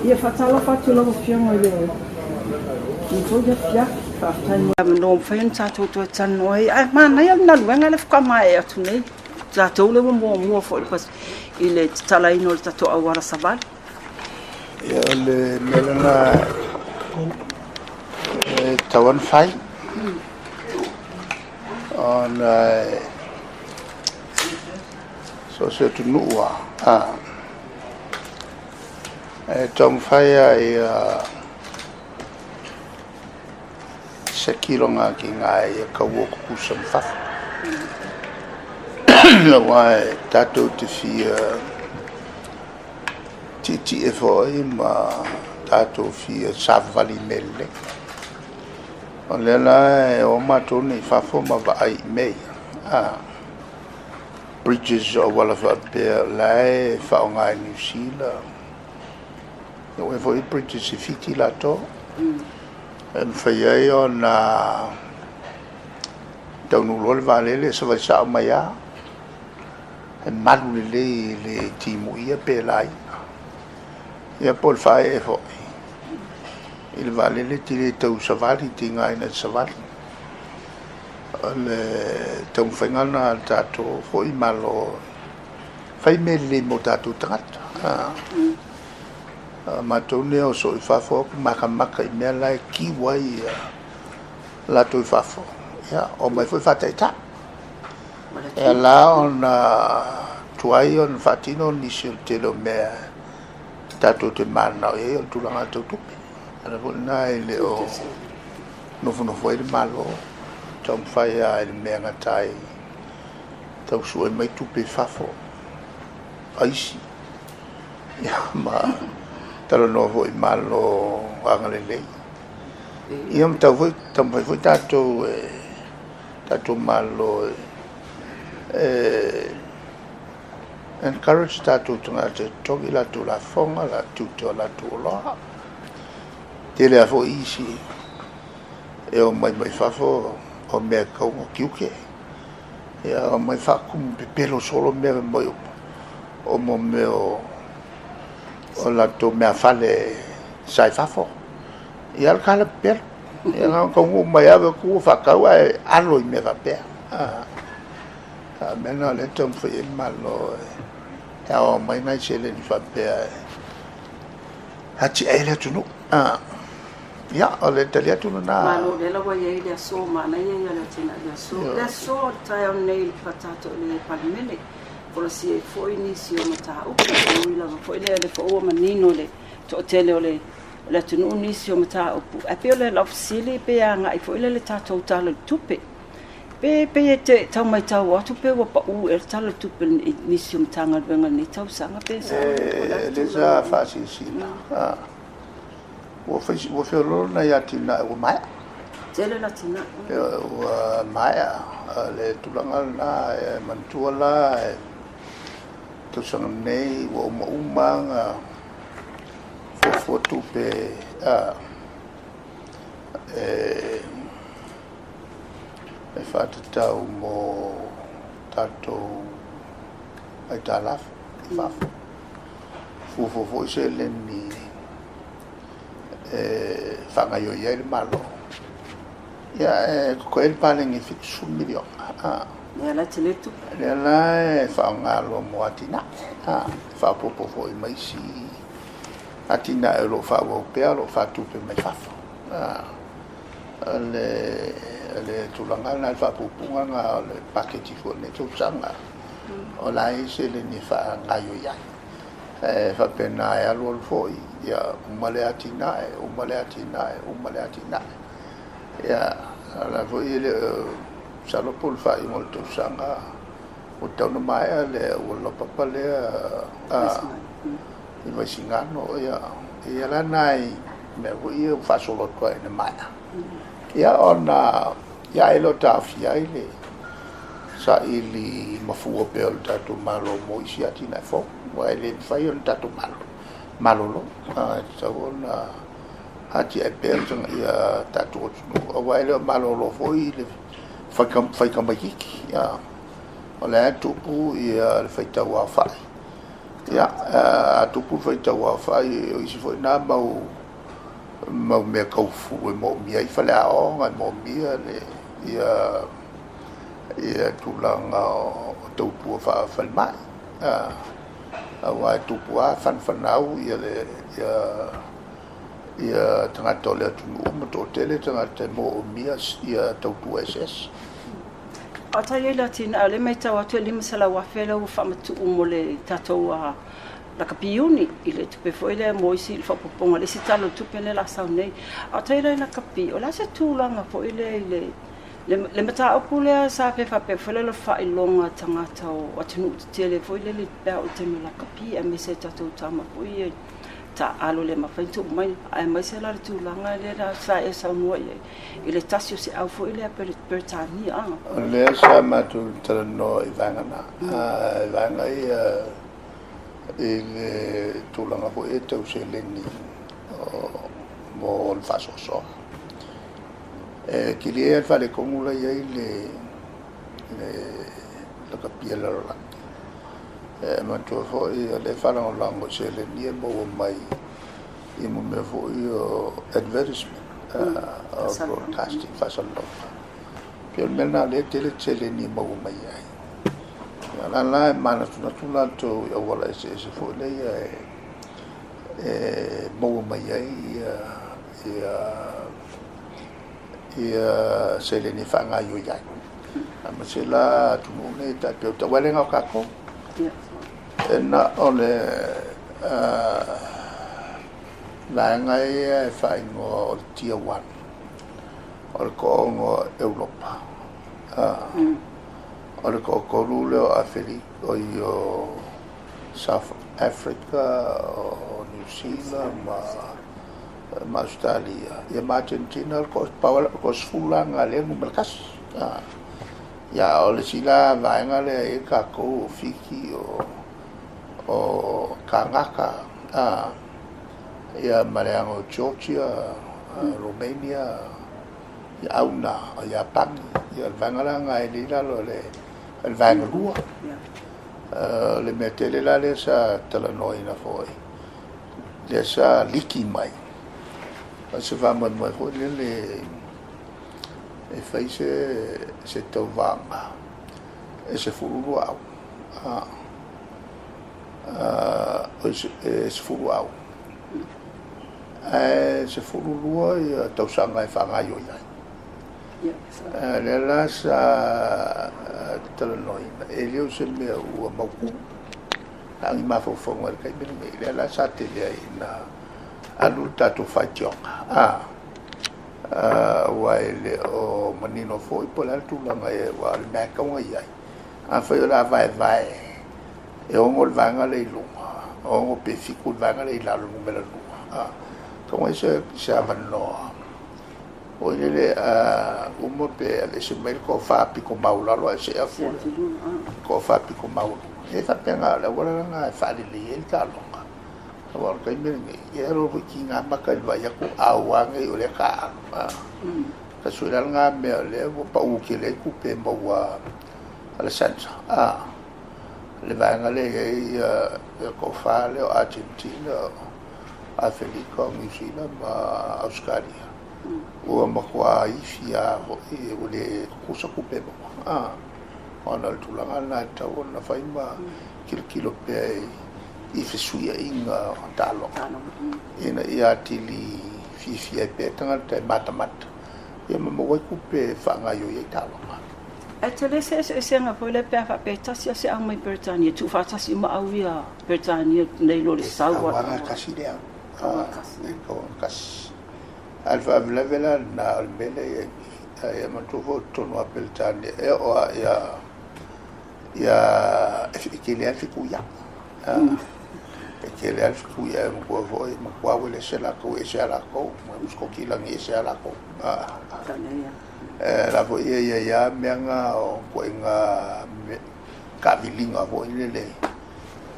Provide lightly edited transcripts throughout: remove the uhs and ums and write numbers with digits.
Ia faatalofa atu lau Afioga i le foi afiafi. Faafetai mo avanoa mafai ona tatou toe talanoa ai. Ae manaia le galuega lea faatoa maea atu nei. Tatou lea ua muamua foi i le tatalaina o le tatou auala savali. Ia, o le mea lena e tatau ona fai, ona so o se atunuu lava, e taumafai lava ia siaki lona atinae ia tau o tutusa ma fafo. Aua e tatou te fia tietie foi ma tatou fia savavali i mea lelei. O lea la e o matou nei i fafo ma vaai i mea ia, bridges o auala faapea o la e faaaoga e Niu Sila, e oo foi bridges i Fiti latou, e mafai ai ona taunuu loa le vaalele e savali sao mai lava, e malu lelei e le timuia pe laina. Ia po o le faaee foi i le vaalele e te le tau savali, e tiga ina e savali. O le taumafaiga lena a le tatou foi Malo, fai mea lelei mo tatou tagata. O matou nei o soo i fafo o atu matamata i mea la e kiu ai latou i fafo, ia omai foi faataitai. E ala ona tuai ona faatino nisi o le tele o mea tatou te mananao i ai o le tulaga tau tupe. O le ala foi lena e le o nofonofo ai le Malo, taumafai lava i le mea e gata ai, tau sue mai tupe i fafo a isi, ia ma talanoa foi i Malo agalelei. Ia ma taumafai foi tatou e tatou Malo e encourage tatou tagata e totogi latou lafoga, tiute o latou oloa. Tele lava foi isi e omai mai fafo o mea e tatau ona tiute. Ia omai faatumu pepelo solo mea fai mai o mea o latou meafale sa i fafo. Ia o le tala pepelo. Ia na ona taunuu mai lava vaai atu ua faatau ae alo i mea faapea. A o le mea lena o lea e taumafai i ai le Malo e aoao mai nai seleni faapea e atiae ai le atunuu. Ia, o le tali atu lena. Malo, o lea la ua i ai le aso, manaia ia o le atinae i le aso. O le aso o le taeao nei i le tatou Palemene, folasia ai foi nisi o mataupu, e ui lava foi lea o lea foi ua manino i le toatele o le atunuu nisi o mataupu, ae pei o lau fesili pe agai foi lea i le tatou Tala o le Tupe. Pe pei e te tau matau atu pe ua pau ea le Tala o le Tupe i nisi o Matagaluega i lenei tausaga pe sao? E le sa faasilasila. Ua feoloolo nai atinae ua maea. Tele le atinae. Ua maea le tulaga lena. E manatua la, tausaga nei ua uma uma ona fuafua tupe e faatatau mo tatou aitalafu i fafo. Fuafua foi seleni e faagaoioi ai le Malo. Ia, e totoe ai le paleni e $70 miliona. Lea la e tele tupe. Lea la e faaaoga loa mo atinae. E faaopoopo foi ma isi atinae o lo o faaauau pea, o lo o faatupe mai fafo. O le tulaga lena, le faapuupuuga lena o le paketi foi o lenei tausaga. O la e i ai seleni e faagaoioi ai. E faapena e alu alu foi, ia uma lea atinae, uma lea atinae, uma lea atinae. Ia, o la foi e le o masalo po o le faaiuga o le tausaga ua tatau ona maea le auala laupapa lea i Vaisigano. Ia, e i ai la nai mea foi ia ua faasolo atu lava ina maea. Ia ona, ia e le o taofia ai le saili mafua pea o le tatou Malo mo isi atinae fou, aua e le mafai ona tatou malolo, e tatau ona atiae pea ia tatou atunuu, aua e le o malolo foi le faitamaitiiti. O lea e tupu le faitau aofai Ia, a tupu le faitau aofai, o isi foi na mau mau mea tau fulu e moomia ai faleaoga, e moomia le ia ia tulaga o tautua faafalemai, aua e tupu lava fanafanau ia le ia ia tagata o le atunuu ma toatele tagata e moomia ia tautua eseese. Faafetai ai le atinae, o lea e matau atu e $500,000 lea ua faamatuu mo le tatou lakapi iuni i le tupe foi lea mo isi le faaopoopoga i le isi Tala o le Tupe lea o le a sau nei. A o tai la i lakapi, o le a se tulaga foi lea i le mataupu lea sa fia faapea foi lea o le faailoga tagata o atunuu tetele foi lele pe a oo i le taimi o lakapi aemaise tatou tama foi ia taaalo le mafai ona tuu mai, aemaise la le tulaga lea sa e saunoa i ai i le tasi o se au foi lea Peretania. O lea sa matou talanoa i vaega na, i vaega ia i le tulaga foi e tau seleni mo le faasoasoa. E tele lava le faaletonu la e i ai le lakapi a le lalolagi. E manatua foi o lea e faalagolago i seleni ia e maua mai i mea foi o advertisement, o broadcasting, faasalalauga. Pei o le mea lena o lea e tele seleni e maua mai ai. O la la e manatunatu latou i auala eseese foi lea e maua mai ai ia seleni e faagaoioi ai. Aemaise la atunuu nei tai pei o taualega o tatou. E na o le vaega ia e faaigoa o le Tier 1, o le toaono o Europa. O le toatolu lea o Aferika, o South Africa, o New Zealand ma Ausetalia, ia ma Argentina, o le toasefulu la lena lea e numera tasi. Ia, o le isi la vaega lea e i ai tatou, o Fiti, o Kanata, ia ma le aga o Georgia, Romania, ia Auna, o Iapani, ia o le vaega la lena e le i lalo o le vaega lua. O le mea tele la lea sa talanoaina foi, lea sa liki mai, o se faamoemoe foi lele e fai se tauvaga e 12 au, e 10 au, ae 12 ia tausaga e faagaoioi ai. Lea la sa talanoaina, e le o se mea ua mautu, na o ni mafaufauga i le taimi lenei. Lea la sa tele ai ina alu le tatou faitioga, aua e le o manino foi po o le a le tulaga e i ai, aua o le mea e tatau ona i ai. Afai o le a vaevae e 6 le vaega lea i luga, 6 pe 7 le vaega lea i lalo, numera 2, tatau ona i ai se avanoa foi lele, uma pe aveese mai le toafa pito maualalo ae see atu le toafa pito maualuga. E faapena, o le auala lena e faalelei ai le taaloga. Aua o le taimi lenei, e alu foi tiga maka i le vaai atu au nei o lea taaalo. Kasi foi la lena mea o lea ua pau tele ai tupe e maua a le SANZAAR. Le vaega lea e i ai le toafa lea o Argentina, o Aferika, o Niu Sila ma Ausetalia. Ua matua ifi lava foi, ua le tutusa tupe e maua. Ona o le tulaga lena e tatau ona fai ma tilotilo pea i fesuiaiga o taaloga, ina ia atili fiafia ai pea tagata e matamata, ia ma maua ai tupe e faagaoioi ai taaloga. Ae tele se eseesega foi lea pe a faapea e tasi lava se au mai Peretania, tuufaatasi uma au ia Peretania nei lo le sau. E tauaga tasi le au. E tauaga tasi. A o le faalavelave la lena o le mea lea e i ai, ae manatua foi o totonu lava o Peretania, e oo lava ia e tele lava le fetuiai. E tele lava le fetuiai, manatua foi e matua uelese latou, e ese lava latou, ma Sikotilagi e ese lava latou. La foi e i ai lava mea na o ituaiga taaviliga foi lele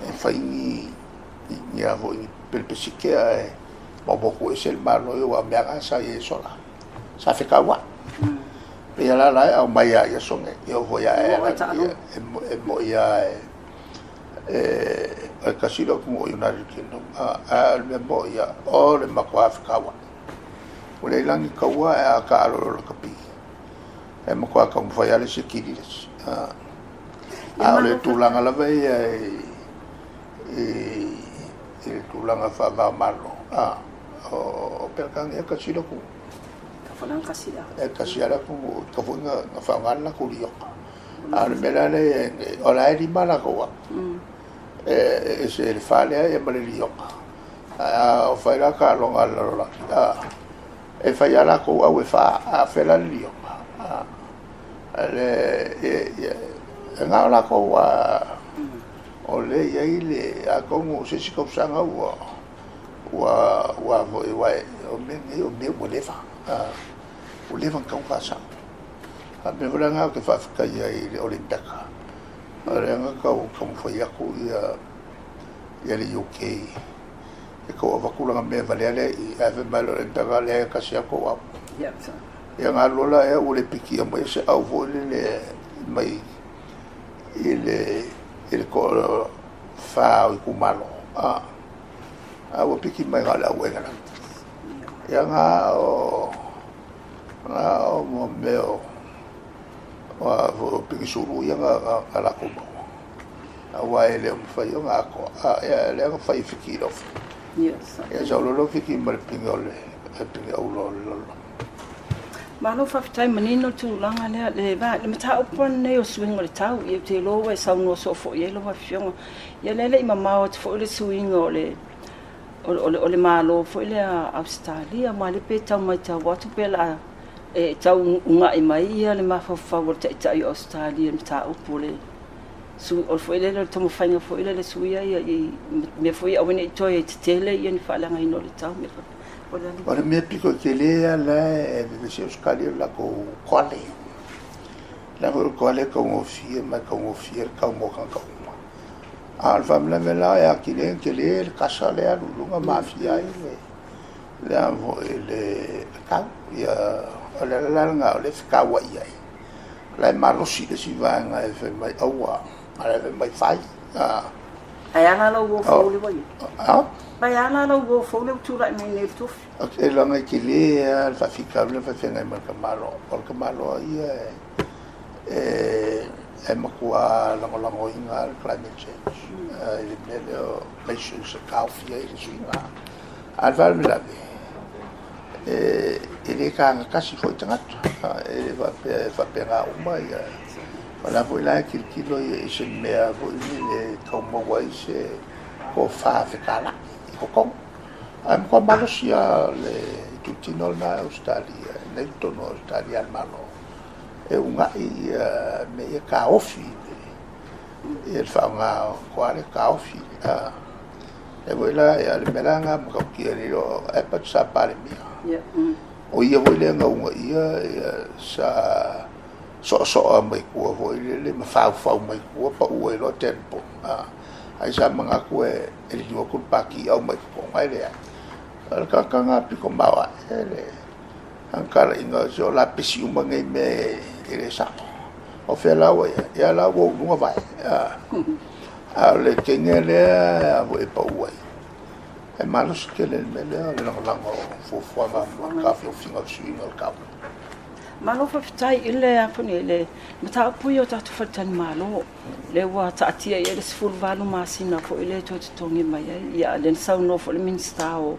e fai ni a foi ni pelepesite ae maopoopo ese le Malo aua o mea na sa i ai sola. Sa fetauai. Pei la la e aumai lava i aso nei. E oo foi lava e moi lava e tasi le atunuu o United Kingdom, a o le mea mo'i ia, o le matua fekaua'i. Ua leai la ni taua ae a taalo loa i le lakapi, e matua taumafai lava le isi e kili le isi. A o le tulaga lava ia i le tulaga faava-o-Malo, o Peretania e tasi le atunuu. E tasi lava le atunuu, e tatau foi ona faaaoga le latou lioka. A o le mea la lea e i ai nei, o la e 5 a latou au, e ese le fa lea ma le lioka. Ae a fai la taaloga a le lalolagi, e fai lava latou au e fa, a o fea la le lioka? E na o latou o lea e i ai le, atonu o se isi tausaga ua ua foi, aua o mea nei o mea ua leva, ua leva ona tatau ona faasao. A o le mea foi la lena ou te faafetai ai i le Olimpiaka, o lea na tau taumafai atu ia le UK e tau avatu lana mea valea lea i i, ae fai mai le Olimpiaka, leai e tasi lava le tou au. Ia na alu loa la ea ua le pikia mai se au foi lele mai i le toafa o itumalo, a ua piki mai na o le au Engelana. Ia na o mea o pigisulu ia na latou maua, aua e le o mafai ona atoa. Ia lea na fai e fiki i le ofi. Ia sau loa lea ua fiki ma le pine o le pine auro o le lalolagi. Malo faafetai, manino le tulaga lea. Le mataupu lava lenei o suiga o le tau, ia ou te iloa ua e saunoa soo foi i ai lau Afioga. Ia lea e le i mamao atu foi le suiga o le o le Malo foi lea a Ausetalia, ma lea pe tau matau atu pe o le a e tau uga'i mai ia le mafaufau o le Taitai o Ausetalia i le mataupu o le o foi lele o le taumafaiga foi lele e suia ia i mea foi ia aua ne i toe tetele ia ni faaleagaina o le tau. O le mea pito i tele lava la e vevesi ai Ausetalia, o le latou koale. O le a foi o le koale e taugofie ma e taugofie le tau mo tagata uma. A o le faalavelave la e atili ai ona tele le kasa lea e alu i luga ma aafia ai le a foi le tau. Ia, o le ala la lena o lea e fekauai ai. O la e malosi le isi vaega e fai mai aua, a o la e fai mai fai. Ae a la lau uo fou lea ua i ai? Ae a la lau uo fou lea ua tulai mai nei i le tofi? E leaga e tele lava le faafitauli lea na faafeagai ma le tamaloa. O le tamaloa ia e matua lagolagoina lava le climate change i le mea lea o glaciers e taofi ai le suiga. A o le faalavelave, e le tagatasi foi tagata, e le faapea e faapena uma ia. O la foi la e tilotilo ia i se mea foi lele e tau maua ai se tofa fetalai i totonu. Ae matua malosi lava le itutino lena i Ausetalia, nei totonu o Ausetalia a le Malo, e uunai ia mea ia taofi ia le faaaoga o koale taofi. E foi la ia le mea la lena matautia i le o Abbott sa Palemia. O ia foi lea na uunaia ia sa soasoa mai tua foi lele ma faufau mai tua pau ai loa Turnbull. Ai sa manatu e liliu atu le pati aumai totonu, ae leai. O le tagata lena pito maoae le talaiga o lapisi uma nei mea e le sao. O fea la ua i ai? Ia la ua ou luga vae. A o le teine lea foi e pau ai, e malosi tele le mea lea o le lagolago o fuafuaga ma taofiofiga o le suiga o le tau. Malo faafetai i le a foi nei le mataupu ia o tatou faletalimalo, lea ua taatia i ai le 18 masina foi lea e toe totogi mai ai. Ia, lea na saunoa foi le Minisita o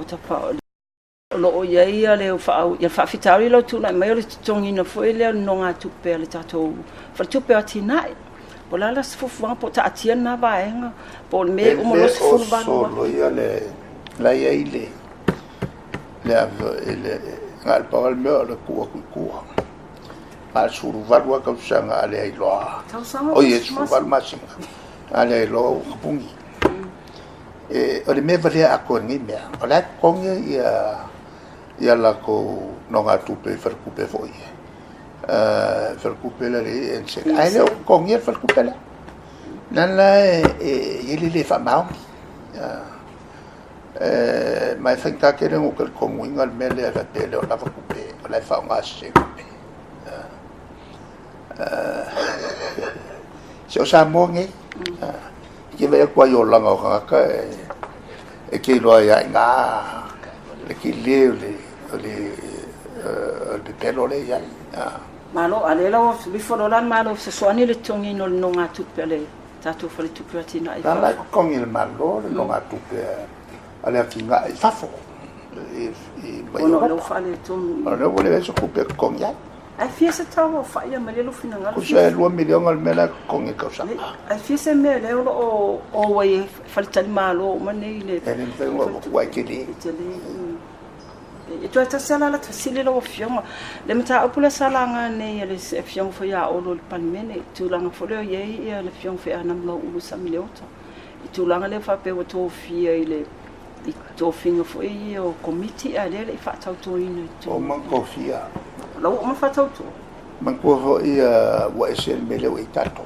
Tapa o lo o i ai ia le faafitauli lea ua tulai mai o le totogiina foi lea o le nogatupe a le tatou Faletupe o Atinae. Po o le a la se fuafuaga po o taatia lena vaega po o le mea e uma loa le 18 solo ia le la i ai le le na o le pau lava le mea o le tuu atu i tua. Na o le 18 lava tausaga a leai loa. Tausaga Oi, e 18 masina a leai loa ua tapuni. O le mea valea atoa i lenei mea, o la e totogi ia latou nogatupe i faletupe foi faletupe lea le ANZ, ae le o totogia le faletupe lea. La la e i ai le le faamaoni. Ma e faigata tele ona ou talitonuina le mea lea e faapea e le o lava tupe, o la e faaaoga sese tupe. Se o Samoa nei. Ke vaai atu ai i olaga o tagata e te iloa ai lava i ina le tele o le o le o le pepelo lea e i ai. Malo, a lea la ua lifo loa la le Malo e fesoasoani i le totogiina o le nogatupe a le tatou Faletupe o Atinae i Fafo. La e totogi e le Malo le nogatupe a le atinae i fafo i mai Ona o lea ua faaletonu. O lea ua leai se tupe e totogi ai. Ae fia se tau o fai mai lea lou finagalo? Tusa e $2 miliona le mea la e totogi i le tausaga. Ae fia se mea lea o lo o ou ai e faletalimalo uma nei le. E le mafai ona avatua e tele. E tele. E toe tasi lava la fesili lau Afioga. Le mataupu lea sa laga nei e le Afioga foi ia Olo i le Palemene, i tulaga foi lea o i ai le Afioga foi ia Namulauulu Sami Leota, i tulaga lea faapea ua tofia i le i tofiga foi ia o Komiti, ae lea e le i faatautoina i totonu. Ua uma ona tofia. La ua uma faatauto. Manatua foi ua ese le mea lea ua i ai tatou.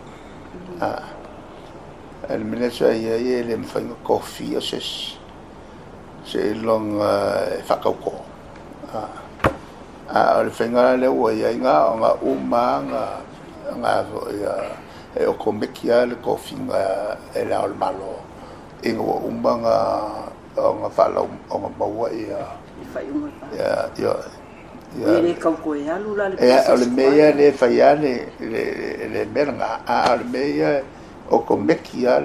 Le mea lea sa i ai e le mafai ona tofia se isi seiloga e faatauto. A o le faiga lea ua i ai na ona uma lava na foi e okomeki lava le tofiga e le Ao o le Malo ina ua uma ona faalau ona maua ia faaiuga ia ia e le tau toe alu la le o le mea ia lea e fai lava le mea lena, a o le mea ia okomeki lava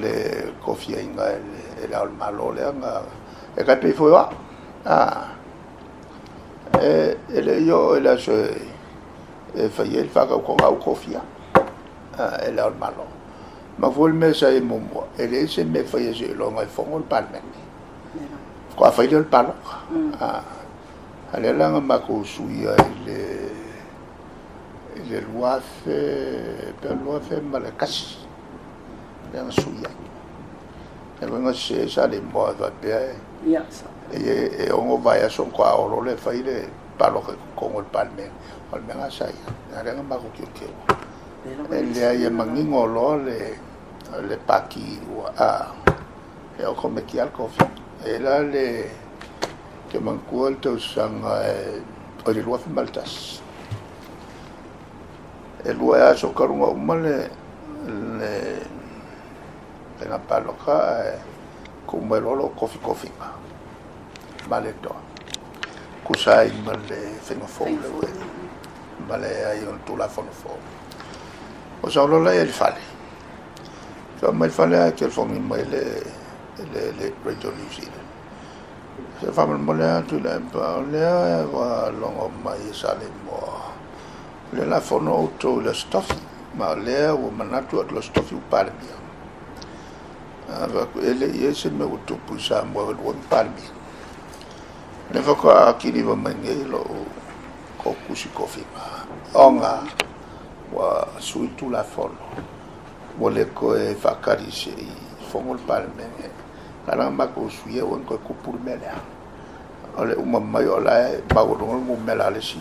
le tofiaina e le Ao o le Malo lea na e tai pei foi o au. E le i oo i le aso e fai ai le faatautoga ua tofia e le Ao o le Malo. Ma foi le mea sa i ai muamua, e leai se mea e faia seiloga e fono le Palemene faatoa fai lea o le palota. A lea la na matou suia i le 2000 pe 2001 lea na sui ai. Lea foi na sese Saleimoa e faapea e 6 vaiaso ona faatoa oo loa lea e fai le palota i totonu o le Palemene. O le mea lena sa i ai, a lea na matou teuteu. E leai, e manino loa le pati ua e okomeki lava le tofiga. E la le te manatua le tausaga o le 2001. E 2 aso talu ona uma le faiga palota ae tuu mai loa lou tofitofiga Malietoa. Tusa ai ma le faiga fou lea ua i ai ma le ai o le Tulafono fou. O sau loa la i le fale. Sau mai le fale ae telefoni mai le Radio New Zealand. Se faamolemole atu i le pa o lea ua logo mai e Saleimoa. O lea la fono outou i le Aso Tofi, ma o lea ua manatu atu le Aso Tofi ua Palemia. E le i ai se mea ua tupu i Samoa e lua ni Palemia. O lea faatoa kiliva mai nei lou tusi tofiga, ona ua sui le Tulafono, ua le toe faatali se i fono le Palemene. Na ala ona matou suia ua na toe tupu le mea lea. O le uma mai o la e maualuga le numera a le isi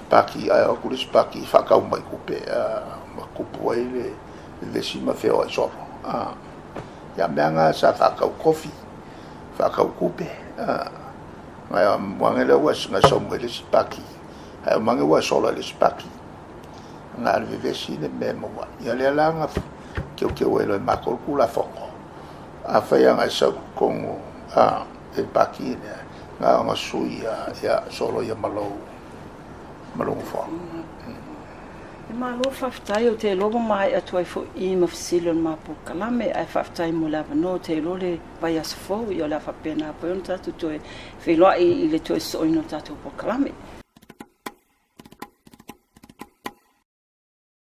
pati, ae o atu le isi pati faatau mai tupe ma tupu ai le vevesi ma feoai solo. Ia mea na sa faatau tofi, faatau tupe. Ngai muange lea ua na sau mai le isi pati, ae o mange ua sola i le isi pati. Na le vevesi le mea maua. Ia lea la na teuteu ai loa e matou le Tulafono. Afai lava na e sau i totonu i le pati lea, na ona sui ia solo ia ma lou nofoa. E malo faafetai, ou te iloa ua maea atu ai foi i ma fesili o le matou polokalame, ae faafetai mo le avanoa. Ou te iloa le vaiaso fou ia o le a faapena foi ona tatou toe feiloai i le toe sosoina o tatou polokalame.